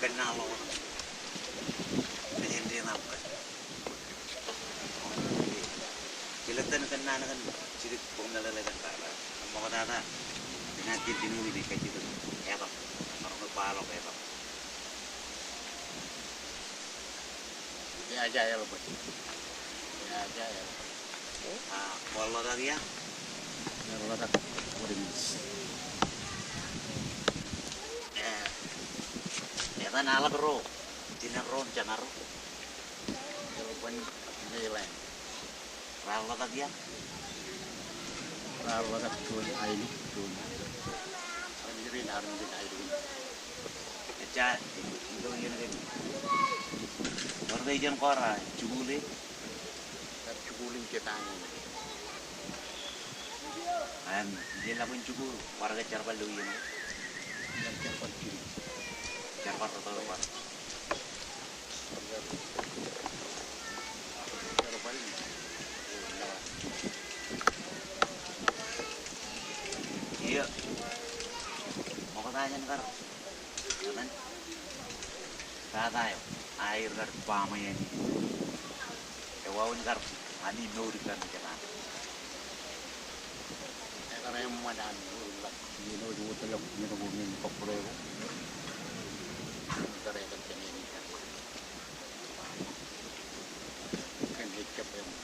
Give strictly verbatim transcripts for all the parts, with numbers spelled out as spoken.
Kōnnaan ḷọk. Kōn āindein aṃ kar. Jelōt kōn kōnnaan kōn jidik bōk meḷeḷe kōn tata. Ṃoktata. Inaaj kajjitōk ilo kajjitōk etak. Maroñ ke ba ḷọk etak. Ia, ia, eḷap. Ia, ia, eḷap. A, kwōn ḷotak ia? Kwōn ḷotak. What it means. E, etan aḷap ro. Jinen ro, jema ro. Eḷap, mainland. Raar ḷotak ia? Raar ḷotak juon aelōñ, juon. Armej rein, armej rein aelōñ. Ejja, ilo iien kein. Ewōr ke iien ko ra jikuuḷ e? Raar jikuuḷ in jota ṇe. Im, iien ḷap in jikuuḷ, ewōr ke jerbal ilo iien ko? Im jerbal jidik. Jerbal rot ewōr. Ia. Ṃokta jān kar. Etan. Tata eo. Aer kar baaṃe āne. Ewōr in kar. Ami mour ikar ijekaṇ. Ekar eṃṃan an mour in kar. Iien eo ej wōtlọk iien ko men kọkkure ko. Ekar ekar jān āne. Kōn ejjab eṃṃan.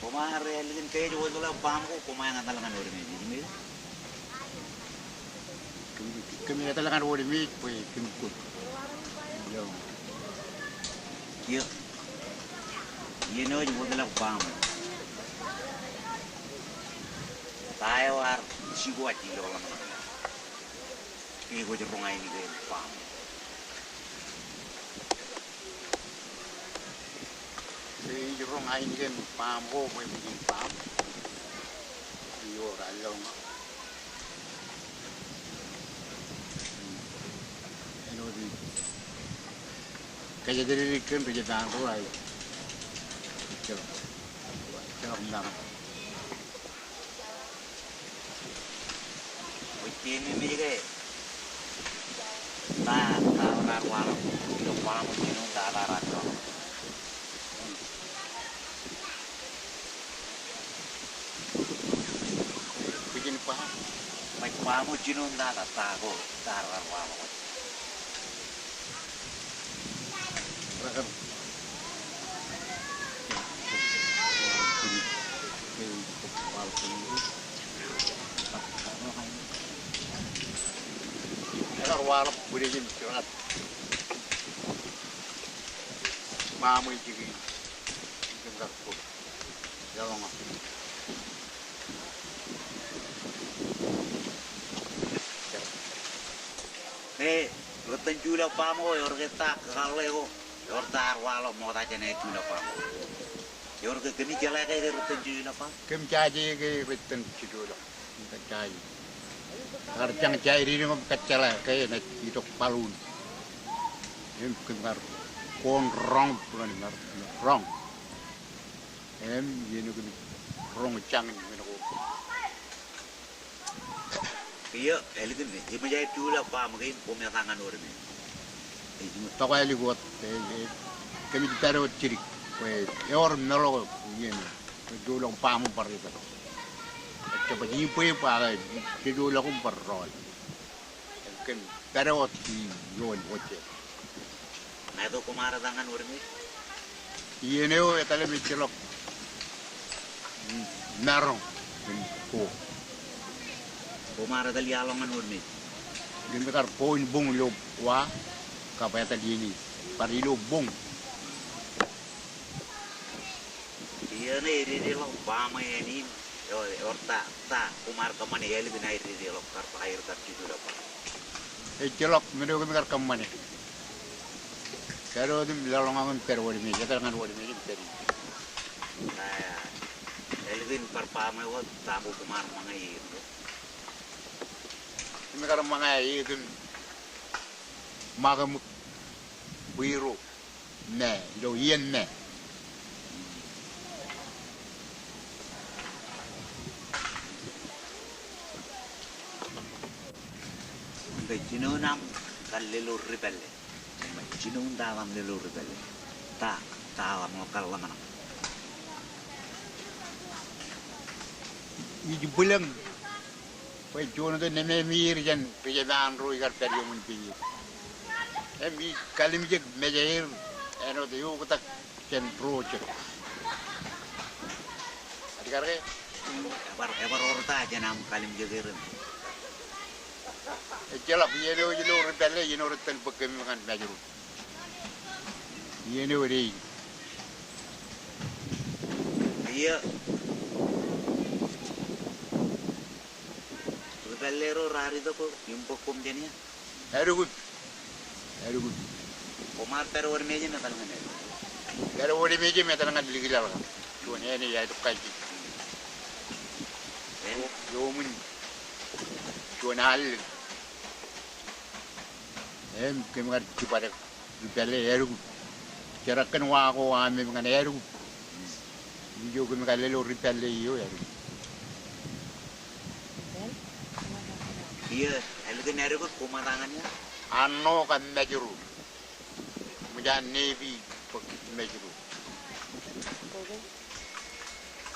Koṃ ar ālikin ke ej wōtlọk baaṃ ko, koṃ eñetal ñan wōt me ej me. Kōm, kōm etal ñan wōt me ej bwe kōm kōm. Eo. Kiiō. Iien eo ej wōtlọk baaṃ. Ta eo ear jikuuḷ ilo ḷōmṇak. Ke kwōj roñ ainikien baaṃ. Ke ij roñ ainikien baaṃ ko, bwe ij baaṃ. Ioō, raar lọñḷọk. Āinwōt in. Kōjatdikdik kōn ri Jepaan ro aer. Ejjeḷọk. Ejjeḷọk maroñ. Bwe jen mej ke ta, ta raar waḷọk ilo baaṃ eo jinoin tata raar waḷọk. Bwe jen ba, bwe baaṃ eo jinoin tata, ta ko, ta raar waḷọk. Ekar waḷọk bwidejin juon. Baaṃ eo jikin. Jikin kar bōk. Eḷọñḷọk. Ke rej itōn juḷọk baaṃ ko, ewōr ke ta kakōḷḷe ko, ewōr ta ear waḷọk ṃokta jān aer juḷọk baaṃ ko. Ewōr ke kōmij jeḷā ke rej itōn juḷọk baaṃ? Kōm jaje ke rej itōn juḷọk. Kōm jaje. Kar jañ jaididing im kōmij jeḷā ke enaaj itok balloon. Im kōm kar kōn roñ, bōlen kar roñ. Im iien eo kōmij roñ jañ in men ko. Kiiō, ālikin, eṃōj aer juḷọk baaṃ kein, koṃ etal ñan wōt me. Ej tokālik wōt, e, e, kōmij pād wōt jidik. Bwe ewōr meḷọk iien eo. Juḷọk baaṃ bar itok. Ejjab ej ibwe bwe ak juḷọk im bar rọọl. Kōm pād wōt ioon wōt je. Ñe tok koṃ ar etal ñan wōt me. Iien eo etal im ejjeḷọk maroñ kōn ko. Koṃ ar etal iaḷọk ñan wōt me. Kōm kar boñ boñ ilo wa, kab etal iien in. Bar ilo boñ. Iien eo ededeḷọk baaṃ eo āne in. Eo, ewōr ta, ta, koṃ ar kōṃṃane ālikin aer dedeḷọk kar, aer kar juḷọk baaṃ. Ejjeḷọk men eo kōm kar kōṃṃane. Pād wōt im leḷọk ñan, pād wōt me, etal ñan wōt me, im pād. Ta, ālikin bar baaṃ eo, ta ko koṃ ar ṃōñā iien ko? Kōm kar ṃōñā iien in Ṃakūṃōk, Bwiro. Ṃe, ilo iien Ṃe. Jinoin aṃ kar lelo ri pālle. Jinoin ta eo aṃ lelo ri pālle. Ta, ta eo aṃ kar ḷōmṇak. Ij bwilōñ bwe juon wōt nememi er jān ri Jepan ro ikar pād iuṃwin peier. Im ij kalimjek mejāer āinwōt eoktak jān ro jet. Ej kar ke? Ebar, ebar wōr ta jān aṃ kalimjek er. Ejjeḷọk, iien eo ej lo ri pālle, iien eo rej tōl bōk kōm ñan Mājro. Iien eo ej. Iiō. Ri pālle ro raar itok im bōk koṃ jān ia? Aerukūt. Aerukūt. Koṃ ar pād wōt im ejim etal ñan aerukūt. Pād wōt im ejim etal ñan likilaḷ kar. Juon āne ej itok kaijin. Āne? Iuṃwin juon allōñ. Im kōm kar jibadek ri pālle aerukūt. Jerak kōn wa ko aṃ im ñan aerukūt. Ijo kōm kar lelo ri pālle eo aerukūt. Iiō, ālikin aerukūt koṃ ṃōkaj ñan ia? Arṇo kab Mājro. Ṃōj an nepi bōk Mājro.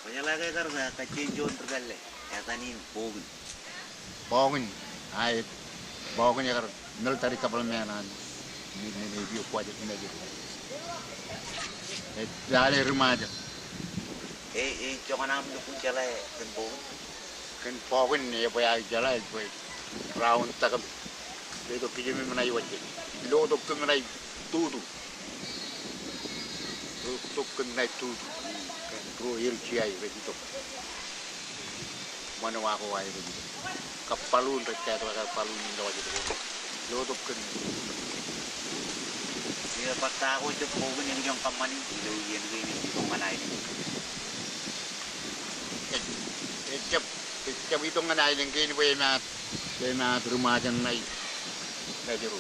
Kwōjeḷā ke kar kajjien juon ri pālle etan in Bọkin. Bọkin, aet. Bọkin ekar military government an, men, men, men eo kwōj ej, ej lale ri Ṃajeḷ. Ej, ej joñan aṃ lukkuun jeḷā kōn Bọkin? Kōn Bọkin ebwe aō jeḷā, ebwe raon takim. Letok kijem im ṇa iwajjek. Lotok kōm ṇa itutu. Lotok kōm ṇa itutu. Kōn ro er jea rej itok. Ṃanua ko aer rej itok. Kab baḷuun rej kaitok, kab baḷuun in lọjilñoul. Lotok kōm. Iiō, bōtab ko jab Bọkin eñjọñ kōṃṃani ilo iien kein ej itok ñan aelōñ. Ej, ejjab, ejjab itok ñan aelōñ kein bwe emaat, emaat ri Ṃajeḷ ṇa i Mājro.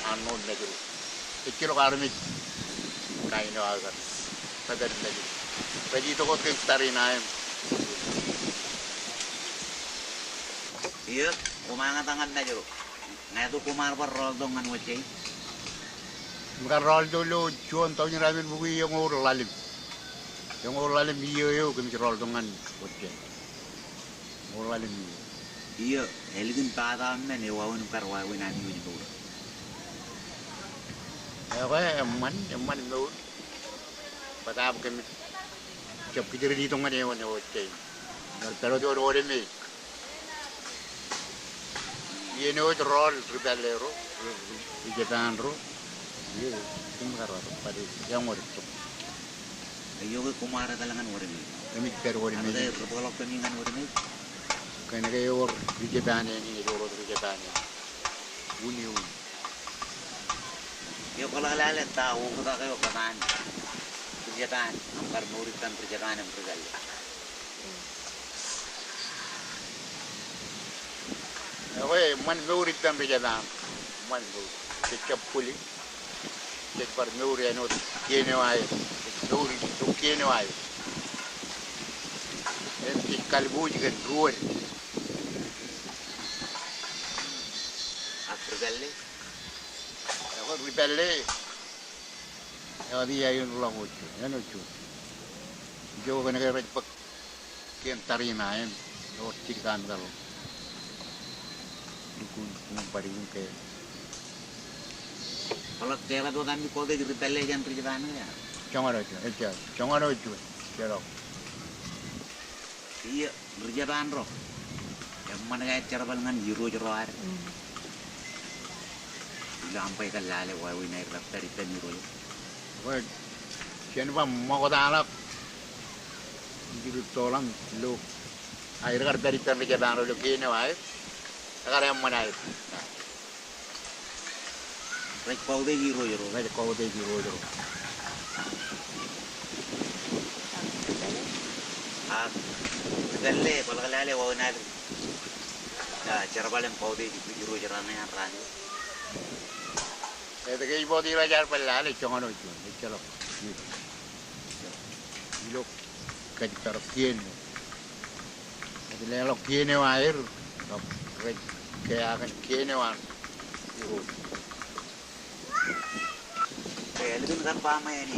Arṇo Mājro. Ejjeḷọk armej kain eo aō kar pād Mājro. Rej itok wōt kōn tariṇae im. Iiō, koṃ ṃōkaj ñan Mājro. Ñe tok koṃ ar bar rọọltok ñan wōjjāān? Im kar rọọltok ilo juon taujin ratimjuon bukwi eñoul ḷalem. Eñoul ḷalem iiō eo kōmij rọọltok ñan wōjjāān. Eñoul ḷalem iiō. Iiō, ālikin bata men eo wāween im kar wāween ami wōj mour. Ekwe, eṃṃan, eṃṃan mour. Bōtab kōmij jab kijirjitōñ ñan eoon eo wōjjāān. Ñan pād wōt ioon otemej. Iien eo ej rọọl ri pālle ro, ri, ri Jepan ro. Iiō, kōm kar rọọl, pād eoon eo ej tok. Iiō ke koṃ ar etal ñan otemej? Kōmij pād otemej. Ak ke ri bōkḷọk kōm ñan otemej? Kōnke ewōr ri Jepan eṇ, ewōr wōt ri Jepan eṇ. Unin, unin. Iiō, kwōḷak lale ta oktak eo kōtaan ri Jepan, aṃ kar mour ippān ri Jepan im ri pālle? Ekwe, eṃṃan mour ippān ri Jepan. Eṃṃan mour. Jej jab bōlen. Jej bar mour āinwōt kien eo aer. Jej mour ilo kien eo aer. Im jej kalbuuj kōn ruod. Ak ri pālle? Ekwe, ri pālle. Eo ej iien ḷọk eo juon, eo juon. Ijo kōnke rej bōk kien tariṇae im ewōr jidik ami kar lukkuun ñan bōd in ke. Kwōḷak ke eḷap wōt ami kọọte ri pālle jān ri Jepan ke? Joñan eo juon, ejja, joñan eo juon, ejjeḷọk. Iiō, ri Jepan ro. Eṃṃan ke aer jerbal ñan irooj ro ad? Mm. Ilo aṃ ba ikar lale wāween aer rej pād ippān irooj. Bwe, jen ba ṃoktaḷọk. Ij rūttoḷọk ilo aer kar pād ippān ri Jepan ro ilo kien eo aer. Ekar eṃṃan aer. Rej kọọte irooj ro. Rej kọọte irooj ro. Ak ri pālle, kwōḷak lale wāween aer, a, jerbal im kọọte irooj raṇe an raan. Etke ej bōk ro rej jerbal lale? Joñan eo juon, ejjeḷọk. Ilo kōjparok kien eo. Ej leḷọk kien eo aer, kab rej Ke aō kōn kien eo an irooj. Ke ālikin kar ba ṃae āne.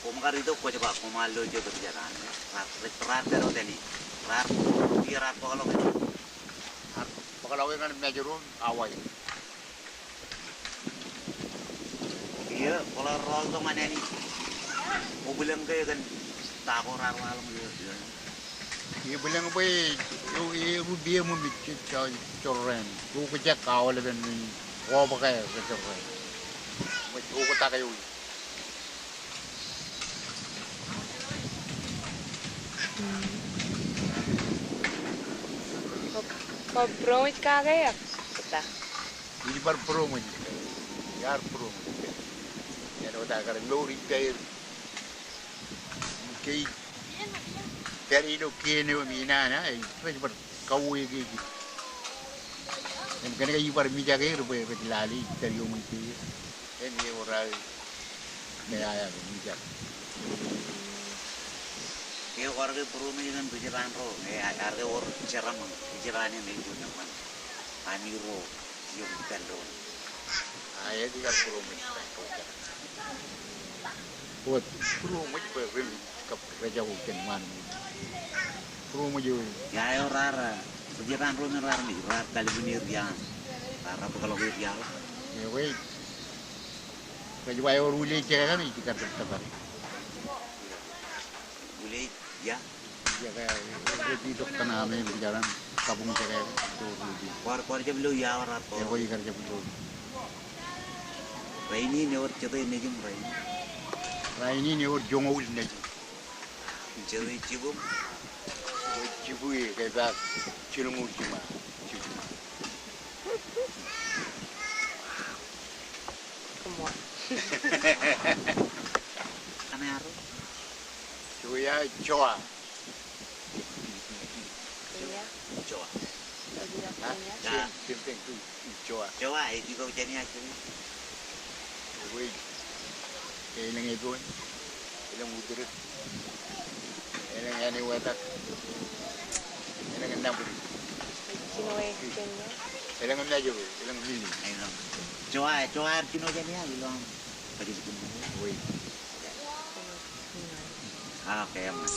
Koṃ kar itok kwōj ba koṃ ar lo jebōd jān an. Raar, raar pād wōt āne. Raar, raar bōkḷọk āne. Raar bōkḷọk ñan Mājro awa in. Kiiō, kwō ḷak rọọltok ñan āne. Kwō bwilōñ ke kōn ta ko raar waḷọk eo. Eṃōj bwilōñ bwe eo, eo, erup eṃōj ej, ej, ej jorrāān. Eokjak aolepen in, obōk aer rej jorrāān. Eṃōj eoktak eo. Bar būroṃōj kake eok? Ta? Ij bar būroṃōj. Iar būroṃōj. Āinwōt aō kar mour ippāer. Ke ij pād ilo kien eo im inana, ij bar kauwe kein. Im kōnke ij bar mijak er bwe rej lale ij pād iuṃwin ippāer. Im eo raar, ke aer mijak. Ke kwaar ke būroṃōj ñan ri Japan ro, e, ar ke wōr jeraaṃṃan, ri Japan im ej juon eṃṃan. Ami ro, eo ippān doon. A, ej kar būroṃōj. Wōt, būroṃōj bwe ren kab rejako jān ṃaan. Būroṃōj eo. Ia eo raar, ri Japan ro men raar, raar kalbin er ia. Raar bōkḷọk er ia. Ewi. Rej ba ewōr ule jekān, ij kar tōpar. Ule, ia. Ia ke, ej itok kōn aṃ eo, ij kar kabuñ jekān, ewōr ule. Kwaar, kwaar jab lo ia ewōr ar ko. Ewi, ij kar jab lo. Rainin ewōr jete nejin rainin. Rainin ewōr joñoul nejin. Jete jibu. Jibu e, ke ba jilñuul jiṃa. Jibu. Come on. Ane arro? Juia joa. Juia? Joa. Joa. Ha? Joa. Same, same thing too. Joa. Joa, ej ikaujani a joa. Wait. Elōñ epoon. Elōñ utirit. Elōñ āne wetak. Elōñ nabwini. Jinoe kōnke. Elōñ nabwini. Elōñ mini. Joa, joa, jinoe kōnke ilo aṃ. Wait. Okay, eṃṃan.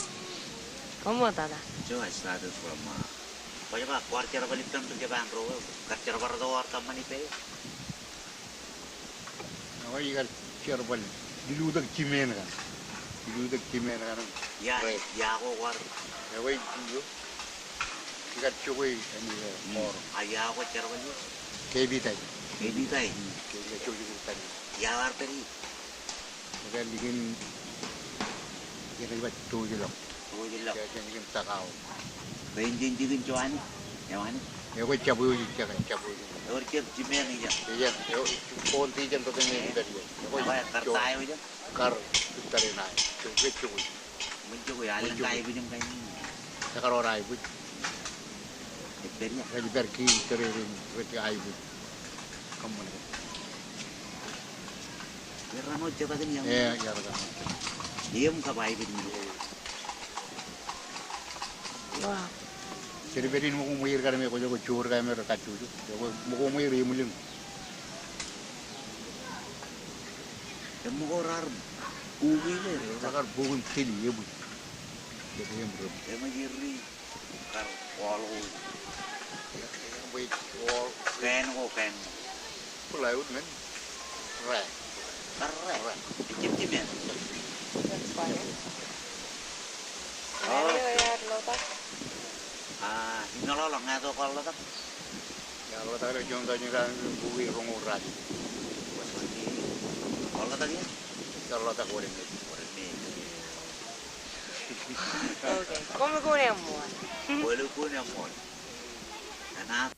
Koṃṃool tata. Joa, I started from, uh, kwōj ba kwaar jerbal ippām ri Japan ro, kar jerbal ro ar kōṃṃani pād. Eo, ij kar jerbal. Dilutak jimeeṇ kaṇ. Dilutak jimeeṇ kaṇ. Ia, right. Ia ko kwaar. Eo, ij, ij kar jokwe āne, eo, mm, or. A, ia ko jerbal eo. Kepitai. Kepitai. Mm, kepitai, jokwe kepitai. Ia ar pād ie. Ekar likin, ekar bar tōjḷọk. Tōjḷọk. Ekar likin tak awa. Bwe en jen jikin joa ṇe, eo ṇe. Eo ke jabwōj ijjek, jabwōj. Ewōr jab jimeeṇ ijjek. Ijjek, eo, kōn ijjek tok en ijjek. Eo ke kar ta eo ijjek. Kar, kar ta eo ṇe. Jokwe, jokwe. Ṃōn jokwe, alōñ ka aibwij im kain. Ekar wōr aibwij. Ej pād ia? Ej pād kiiō tōre in rej aibwij. Kōṃṃan ke. Erro ṇe jet akin ia. E, erro ṇe. Im kab aibwij men. Wow. Jar pād in ṃōko ṃweir kar me kwōj ko joor kar me rej kajjojo. Ṃōko ṃweir eṃwilaṃ. Eṃṃan ko raar buki ilo er. Raar buki im teli eṃōj. Eṃōj im ri. Kar wall ko. Eṃōj wall. Kien ko, kien. Plywood men. Rā. Kar rā. Rā. Jibjib men. Oh. A, im ḷọk, ḷọk ñe tok kar ḷotak. Ḷotak ilo juon tọujin raṇ bukwi roñoul ratimjuon. Ḷotak ia? Ḷotak wōt im ej. Wōt im ej. Okay. Koṃ lukkuun eṃṃool. Koṃ lukkuun eṃṃool. Enaaj